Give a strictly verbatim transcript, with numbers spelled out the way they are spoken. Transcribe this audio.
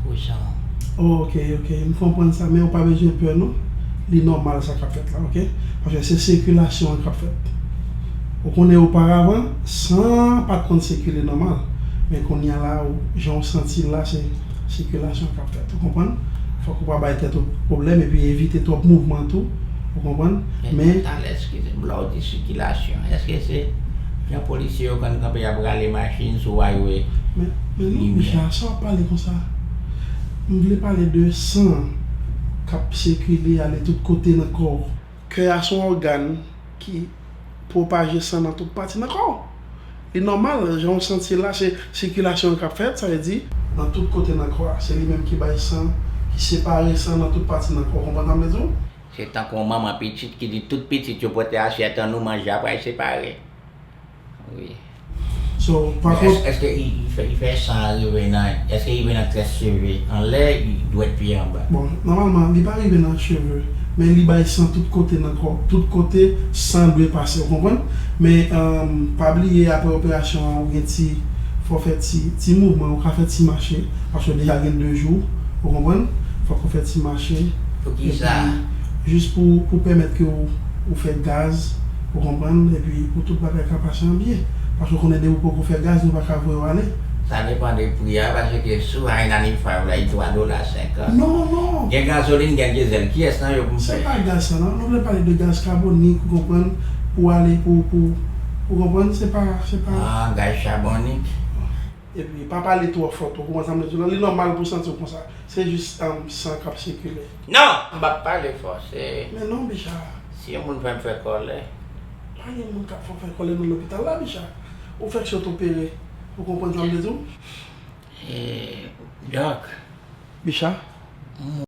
Pou san. Oh, ok, ok, m konprann sa, men ou pa bezwen pè non. Li nòmal sa k ap fèt la, ok? Paske se sikilasyon an k ap fèt. Ou konnen oparavan, san pa t konn sikile nòmal. Men kounye a la, ou, jan w santi l la, se sikilasyon k ap fèt. Ou konprann? Fòk ou pa bay tèt ou pwoblèm epi evite twòp mouvman tou. Ou konprann? Men talè, eskize m, lè w di sikilasyon, èske se jan polisye yo konn kanpe y ap rale machin sou highway? Men, men non, Bicha, sa w ap pale konsa? M vle pale de san k ap sikile ale tout kote nan kò w. Kè a se yon ògàn ki pwopaje san nan tout pati nan kò w. Li nòmal, jan w santi l la, se sikilasyon an k ap fèt, sa vle di, nan tout kote nan kò a. Se li menm ki bay san, ki separe san nan tout pati nan kò w. Konprann sa m vle di w? Se tankou yon manman pitit ki di tout pitit yo pote asyèt an nou manje apre l separe. Wi. So, pa kont. Èske li fè, li fè san an rive nan, èske li rive nan krès cheve anlè, li dwèt pye anba? Bon, nòmalman, li pa rive nan cheve, men li bay san tout kote nan kò. Tout kote, san dwe pase, ou konprann? Men, um, pa bliye, apre operasyon an, ou gen ti, fò fè ti, ti mouvman, ou ka fè ti mache, paske deja gen de jou, ou konprann? Fòk ou fè ti mache. Poukisa? Jis pou, pou pèmèt ke ou, ou fè gaz, ou konprann, epi pou tout bagay ka pase an byen. Paske ou konnen depi ou poko fè gaz, nou pa ka voye w ale. Sa depann de pri a, paske sou I ninety-five la, li twa dola senkant. Non, non. Gen gazolin, gen dizèl. Kiyès nan yo pou m fè? Se pa gaz sa, non. Nou vle pale de gaz kabonik, ou konprann, pou ale, pou, pou, ou konprann, se pa, se pa. Ah, gaz kabonik. Epi, pa pale twò fò tou, ou konprann sa m vle di w la? Li nòmal pou w santi w konsa. Se jis, um, san k ap sikile. Non! M p ap pale fò, se. Men non, Bicha. Si yon moun fè m fè kòlè. Pa gen moun k ap fè w fè kòlè nan lopital la, Bicha. Ou fèk sot opere. Ou konprann sa m vle di w? Eh, Dòk. Bicha.